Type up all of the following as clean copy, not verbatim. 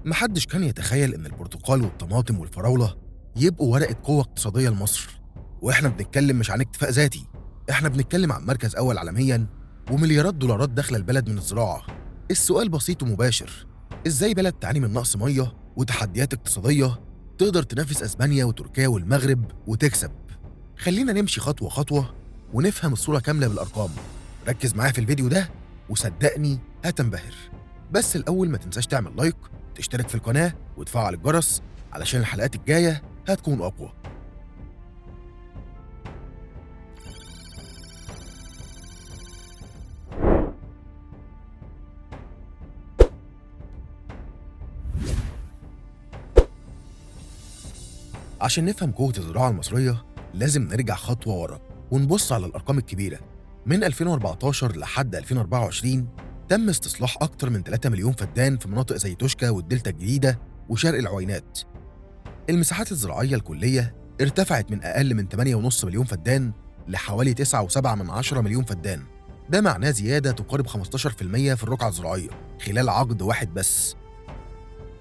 محدش كان يتخيل إن البرتقال والطماطم والفراولة يبقوا ورقة قوة اقتصادية لمصر. وإحنا بنتكلم مش عن اكتفاء ذاتي، إحنا بنتكلم عن مركز أول عالمياً ومليارات دولارات داخلة البلد من الزراعة. السؤال بسيط ومباشر، إزاي بلد تعاني من نقص مية وتحديات اقتصادية تقدر تنافس أسبانيا وتركيا والمغرب وتكسب؟ خلينا نمشي خطوة خطوة ونفهم الصورة كاملة بالأرقام. ركز معايا في الفيديو ده وصدقني هتنبهر. بس الأول ما تنساش تعمل لايك، تشترك في القناة وتفعل الجرس علشان الحلقات الجاية هتكون أقوى. عشان نفهم قوة الزراعة المصرية لازم نرجع خطوة ورا ونبص على الأرقام الكبيرة. من 2014 لحد 2024 تم استصلاح أكتر من 3 مليون فدان في مناطق زي توشكا والدلتا الجديدة وشرق العوينات. المساحات الزراعية الكلية ارتفعت من أقل من 8.5 مليون فدان لحوالي 9.7 مليون فدان. ده معناه زيادة تقارب 15% في الرقعة الزراعية خلال عقد واحد بس.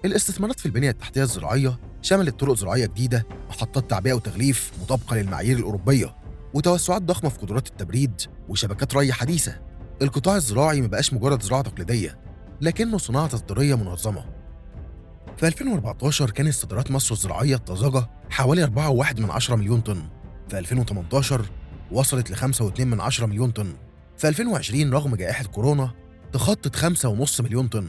الاستثمارات في البنية التحتية الزراعية شملت طرق زراعية جديدة، محطات تعبئة وتغليف مطابقة للمعايير الأوروبية، وتوسعات ضخمة في قدرات التبريد وشبكات ري حديثة. القطاع الزراعي ما بقاش مجرد زراعة تقليدية، لكنه صناعة تصديرية منظمة. في 2014 كانت صادرات مصر الزراعية الطازجة حوالي 4.1 مليون طن. في 2018 وصلت ل 5.2 مليون طن. في 2020 رغم جائحة كورونا تخطت 5.5 مليون طن.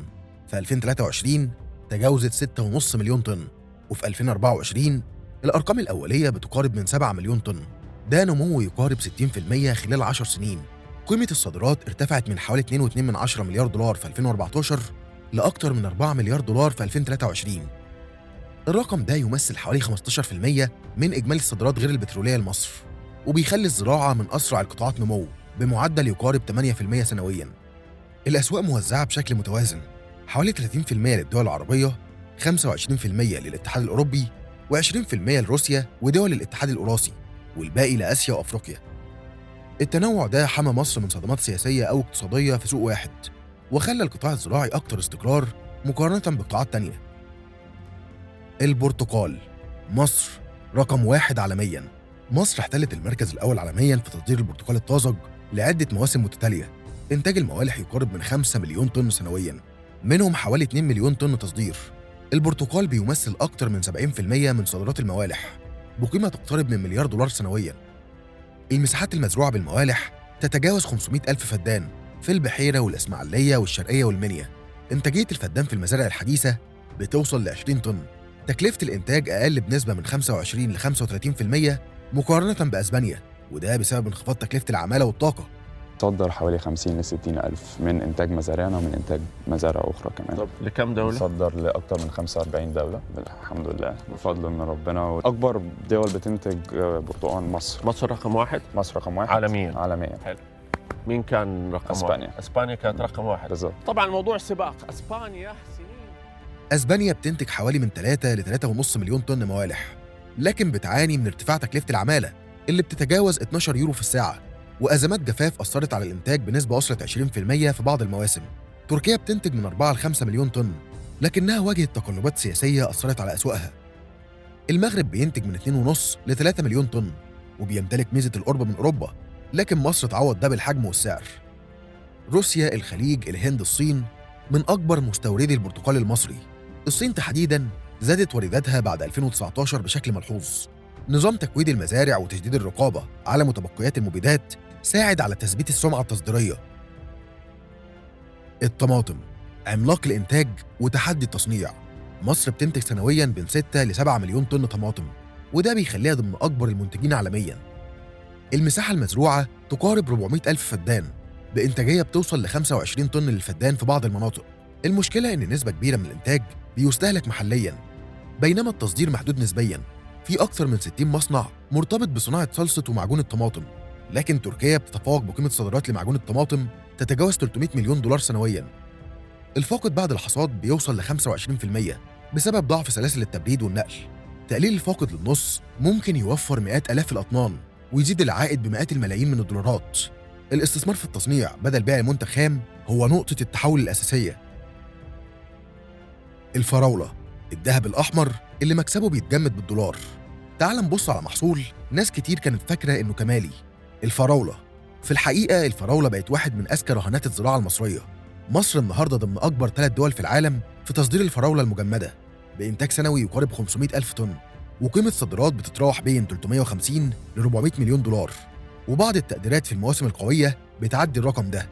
في 2023 تجاوزت 6.5 مليون طن. وفي 2024 الأرقام الأولية بتقارب من 7 مليون طن. ده نمو يقارب 60% خلال 10 سنين. قيمة الصادرات ارتفعت من حوالي 2.2 مليار دولار في 2014 لأكثر من 4 مليار دولار في 2023. الرقم ده يمثل حوالي 15% من إجمالي الصادرات غير البترولية لمصر، وبيخلي الزراعة من أسرع القطاعات نمو بمعدل يقارب 8% سنوياً. الأسواق موزعة بشكل متوازن، حوالي 30% للدول العربية، 25% للاتحاد الأوروبي، و20% لروسيا ودول الاتحاد الأوراسي، والباقي لآسيا وأفريقيا. التنوع ده حمى مصر من صدمات سياسية أو اقتصادية في سوق واحد، وخلى القطاع الزراعي أكتر استقرار مقارنة بقطاعات تانية. البرتقال، مصر رقم 1 عالمياً. مصر احتلت المركز الأول عالمياً في تصدير البرتقال الطازج لعدة مواسم متتالية. إنتاج الموالح يقارب من 5 مليون طن سنوياً، منهم حوالي 2 مليون طن تصدير. البرتقال بيمثل أكتر من 70% من صادرات الموالح بقيمة تقترب من مليار دولار سنوياً. المساحات المزروعة بالموالح تتجاوز 500 ألف فدان في البحيرة والإسماعيلية والشرقية والمنيا. إنتاجية الفدان في المزارع الحديثة بتوصل ل 20 طن. تكلفة الإنتاج أقل بنسبة من 25 ل 35% مقارنة بأسبانيا، وده بسبب انخفاض تكلفة العمالة والطاقة. صدر حوالي 50 ل 60 ألف من إنتاج مزارعنا ومن إنتاج مزارع أخرى كمان. طب لكم دولة؟ صدر لأكثر من 45 دولة الحمد لله بفضل من ربنا. أكبر دول بتنتج برتقال مصر. مصر رقم 1؟ مصر رقم 1 عالميا. عالميا. حلو. مين كان رقم أسبانيا. 1؟ أسبانيا كانت رقم 1 بالظبط. طبعا الموضوع سباق أسبانيا سنين. أسبانيا بتنتج حوالي من 3 ل 3.5 مليون طن موالح، لكن بتعاني من ارتفاع تكلفة العمالة اللي بتتجاوز 12 يورو في الساعة، وأزمات جفاف أثرت على الإنتاج بنسبة وصلت 20% في بعض المواسم. تركيا بتنتج من 4 ل 5 مليون طن، لكنها واجهت تقلبات سياسية أثرت على أسواقها. المغرب بينتج من 2.5 ل 3 مليون طن، وبيمتلك ميزة القرب من أوروبا، لكن مصر تعوض ده بالحجم والسعر. روسيا، الخليج، الهند، الصين من أكبر مستوردي البرتقال المصري. الصين تحديداً زادت وارداتها بعد 2019 بشكل ملحوظ. نظام تكويد المزارع وتشديد الرقابة على متبقيات المبيدات ساعد على تثبيت السمعة التصديرية. الطماطم، عملاق الإنتاج وتحدي التصنيع. مصر بتنتج سنوياً بين 6 ل 7 مليون طن طماطم، وده بيخليها ضمن أكبر المنتجين عالمياً. المساحة المزروعة تقارب 400 ألف فدان، بإنتاجية بتوصل ل 25 طن للفدان في بعض المناطق. المشكلة إن نسبة كبيرة من الإنتاج بيستهلك محلياً، بينما التصدير محدود نسبياً. في أكثر من 60 مصنع مرتبط بصناعة صلصة ومعجون الطماطم، لكن تركيا بتتفوق بقيمة صادرات لمعجون الطماطم تتجاوز 300 مليون دولار سنوياً. الفاقد بعد الحصاد بيوصل ل 25% بسبب ضعف سلاسل التبريد والنقل. تقليل الفاقد للنص ممكن يوفر مئات آلاف الأطنان ويزيد العائد بمئات الملايين من الدولارات. الاستثمار في التصنيع بدل بيع المنتج خام هو نقطة التحول الأساسية. الفراولة، الذهب الأحمر اللي مكسبه بيتجمد بالدولار. تعال نبص على محصول ناس كتير كانت فاكرة إنه كمالي، الفراولة. في الحقيقة الفراولة بقت واحد من أذكى رهانات الزراعة المصرية. مصر النهاردة ضمن أكبر 3 دول في العالم في تصدير الفراولة المجمدة، بإنتاج سنوي يقارب 500 ألف طن، وقيمة الصادرات بتتراوح بين 350 ل 400 مليون دولار، وبعض التقديرات في المواسم القوية بتعدي الرقم ده.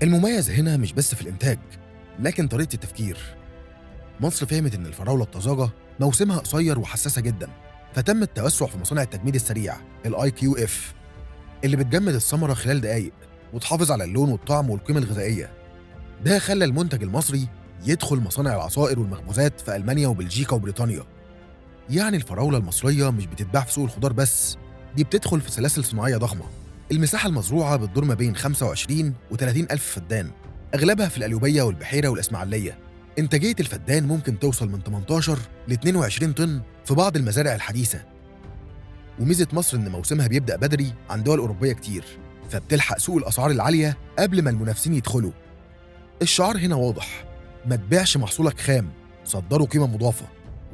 المميز هنا مش بس في الإنتاج، لكن طريقة التفكير. مصر فهمت إن الفراولة الطازجة موسمها قصير وحساسة جدا، فتم التوسع في مصانع التجميد السريع IQF اللي بتجمد الثمرة خلال دقايق وتحافظ على اللون والطعم والقيمة الغذائية. ده خلى المنتج المصري يدخل مصانع العصائر والمخبوزات في ألمانيا وبلجيكا وبريطانيا. يعني الفراولة المصرية مش بتتباع في سوق الخضار بس، دي بتدخل في سلاسل صناعية ضخمة. المساحة المزروعة بتدور ما بين 25 و 30 ألف فدان، أغلبها في القليوبية والبحيرة والإسماعيلية. إنتاجية الفدان ممكن توصل من 18 ل 22 طن في بعض المزارع الحديثة. وميزة مصر إن موسمها بيبدأ بدري عن دول أوروبية كتير، فبتلحق سوق الأسعار العالية قبل ما المنافسين يدخلوا. الشعار هنا واضح، ما تبيعش محصولك خام، صدره قيمة مضافة.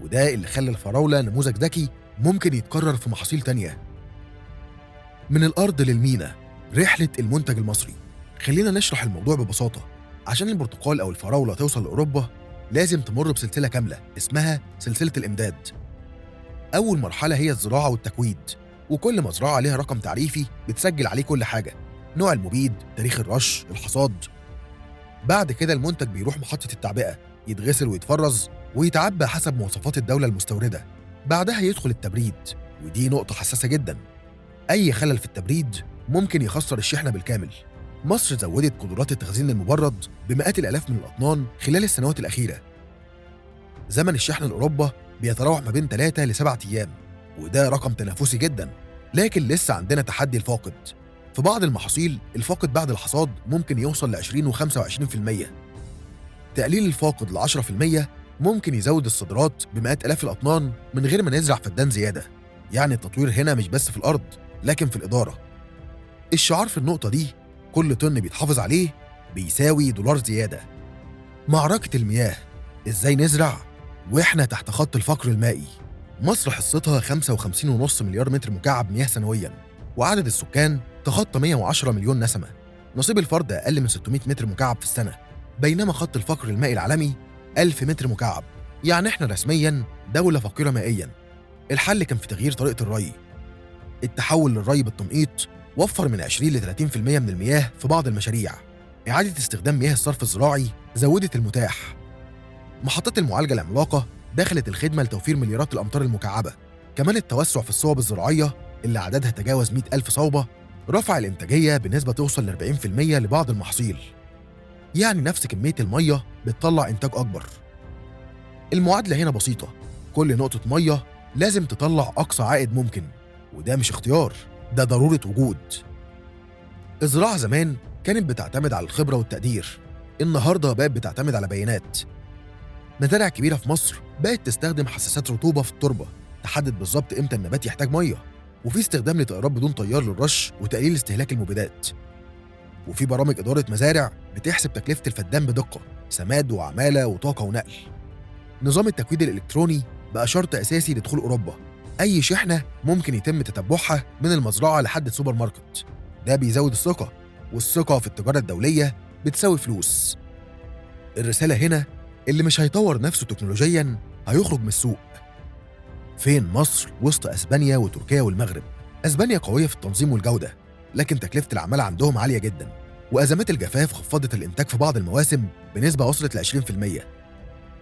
وده اللي خلى الفراولة نموذج ذكي ممكن يتكرر في محاصيل تانية. من الأرض للمينا، رحلة المنتج المصري. خلينا نشرح الموضوع ببساطة. عشان البرتقال أو الفراولة توصل لأوروبا لازم تمر بسلسلة كاملة اسمها سلسلة الإمداد. أول مرحلة هي الزراعة والتكويد، وكل مزرعة ليها رقم تعريفي بتسجل عليه كل حاجة، نوع المبيد، تاريخ الرش، الحصاد. بعد كده المنتج بيروح محطة التعبئة، يتغسل ويتفرز ويتعبى حسب مواصفات الدولة المستوردة. بعدها يدخل التبريد، ودي نقطة حساسة جدا. أي خلل في التبريد ممكن يخسر الشحنة بالكامل. مصر زودت قدرات التخزين المبرد بمئات الآلاف من الأطنان خلال السنوات الأخيرة. زمن الشحن لأوروبا بيتراوح ما بين 3 ل 7 أيام، وده رقم تنافسي جدا. لكن لسه عندنا تحدي الفاقد. في بعض المحاصيل الفاقد بعد الحصاد ممكن يوصل ل 20 و 25%. تقليل الفاقد ل 10% ممكن يزود الصادرات بمئات آلاف الأطنان من غير ما نزرع فدان زيادة. يعني التطوير هنا مش بس في الأرض، لكن في الإدارة. الشعار في النقطة دي، كل طن بيتحافظ عليه بيساوي دولار زيادة. معركة المياه، إزاي نزرع وإحنا تحت خط الفقر المائي؟ مصر حصتها 55.5 مليار متر مكعب مياه سنوياً، وعدد السكان تخطى 110 مليون نسمة. نصيب الفرد أقل من 600 متر مكعب في السنة، بينما خط الفقر المائي العالمي 1000 متر مكعب. يعني إحنا رسمياً دولة فقيرة مائياً. الحل كان في تغيير طريقة الري. التحول للري بالتنقيط وفر من 20 ل 30% من المياه في بعض المشاريع. إعادة استخدام مياه الصرف الزراعي زودت المتاح. محطات المعالجة العملاقة دخلت الخدمة لتوفير مليارات الأمتار المكعبة. كمان التوسع في الصوب الزراعية اللي عددها تجاوز 100 ألف صوبة رفع الإنتاجية بنسبة توصل ل 40% لبعض المحاصيل. يعني نفس كمية المية بتطلع إنتاج أكبر. المعادلة هنا بسيطة، كل نقطة مية لازم تطلع أقصى عائد ممكن، وده مش اختيار، ده ضرورة وجود. الزراعة زمان كانت بتعتمد على الخبرة والتقدير، النهاردة بقت بتعتمد على بيانات. مزارع كبيرة في مصر بقت تستخدم حساسات رطوبة في التربة تحدد بالظبط إمتى النبات يحتاج مية، وفي استخدام لطائرات بدون طيار للرش وتقليل استهلاك المبيدات، وفي برامج إدارة مزارع بتحسب تكلفة الفدان بدقة، سماد وعمالة وطاقة ونقل. نظام التكويد الإلكتروني بقى شرط أساسي لدخول أوروبا. أي شحنة ممكن يتم تتبعها من المزرعة لحد السوبر ماركت. ده بيزود الثقة، والثقة في التجارة الدولية بتساوي فلوس. الرسالة هنا، اللي مش هيطور نفسه تكنولوجياً هيخرج من السوق. فين مصر وسط أسبانيا وتركيا والمغرب؟ أسبانيا قوية في التنظيم والجودة، لكن تكلفة العمالة عندهم عالية جداً، وأزمات الجفاف خفضت الإنتاج في بعض المواسم بنسبة وصلت ل 20%.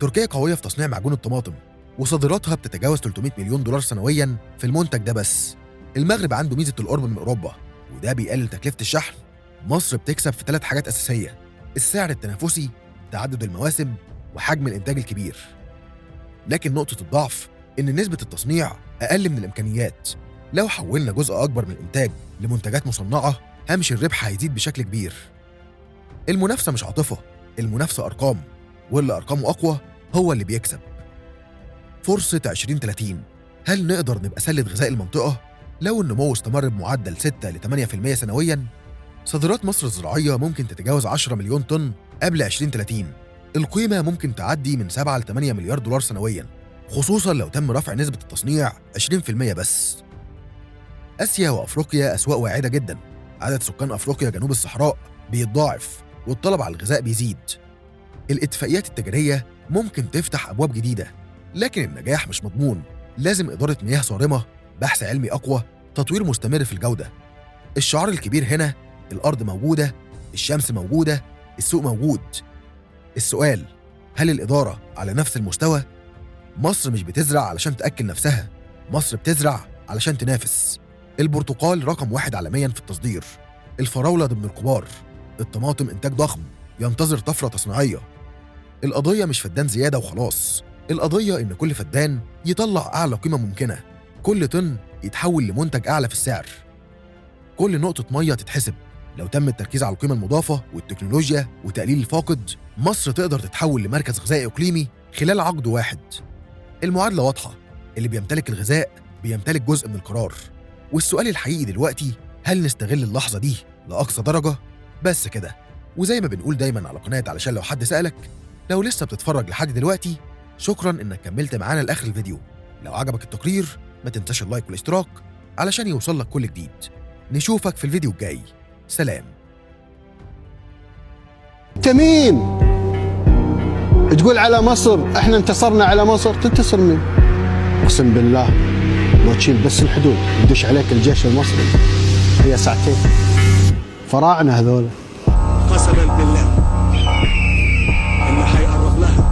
تركيا قوية في تصنيع معجون الطماطم، وصادراتها بتتجاوز 300 مليون دولار سنوياً في المنتج ده بس. المغرب عنده ميزة القرب من أوروبا، وده بيقلل تكلفة الشحن. مصر بتكسب في 3 حاجات أساسية: السعر التنافسي، تعدد المواسم، وحجم الإنتاج الكبير. لكن نقطة الضعف إن نسبة التصنيع أقل من الإمكانيات. لو حولنا جزء أكبر من الإنتاج لمنتجات مصنعة، هامش الربح هيزيد بشكل كبير. المنافسة مش عاطفة، المنافسة أرقام، واللي أرقامه أقوى هو اللي بيكسب. فرصة 2030، هل نقدر نبقى سلة غذاء المنطقة؟ لو النمو استمر بمعدل 6 ل 8% سنوياً، صادرات مصر الزراعية ممكن تتجاوز 10 مليون طن قبل 2030. القيمة ممكن تعدي من 7 ل 8 مليار دولار سنوياً، خصوصاً لو تم رفع نسبة التصنيع 20% بس. آسيا وأفريقيا أسواق واعدة جداً، عدد سكان أفريقيا جنوب الصحراء بيتضاعف والطلب على الغذاء بيزيد. الاتفاقيات التجارية ممكن تفتح أبواب جديدة، لكن النجاح مش مضمون. لازم إدارة مياه صارمة، بحث علمي أقوى، تطوير مستمر في الجودة. الشعار الكبير هنا: الأرض موجودة، الشمس موجودة، السوق موجود. السؤال: هل الإدارة على نفس المستوى؟ مصر مش بتزرع علشان تأكل نفسها، مصر بتزرع علشان تنافس. البرتقال رقم 1 عالمياً في التصدير، الفراولة ضمن الكبار، الطماطم إنتاج ضخم ينتظر طفرة تصنيعية. القضية مش فدان زيادة وخلاص، القضية إن كل فدان يطلع أعلى قيمة ممكنة، كل طن يتحول لمنتج أعلى في السعر، كل نقطة مية تتحسب. لو تم التركيز على القيمة المضافة والتكنولوجيا وتقليل الفاقد، مصر تقدر تتحول لمركز غذائي إقليمي خلال عقد واحد. المعادلة واضحة، اللي بيمتلك الغذاء بيمتلك جزء من القرار. والسؤال الحقيقي دلوقتي: هل نستغل اللحظة دي لأقصى درجة؟ بس كده. وزي ما بنقول دايما على قناة علشان لو حد سألك، لو لسه بتتفرج لحد دلوقتي، شكرا إنك كملت معانا لآخر الفيديو. لو عجبك التقرير ما تنساش اللايك والاشتراك علشان يوصلك كل جديد. نشوفك في الفيديو الجاي. سلام. انت مين تقول على مصر احنا انتصرنا على مصر؟ تنتصر مين؟ اقسم بالله لو تشيل بس الحدود يدش عليك الجيش المصري هي ساعتين. فراعنه هذول، قسما بالله اللي حيقرب لها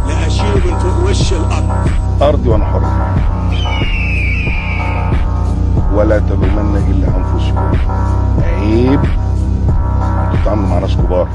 لاشيله من فوق وش الارض. ارضي وانا حر، ولا تلومن الا انفسكم. عيب انتوا بتتعاملوا مع ناس كبار.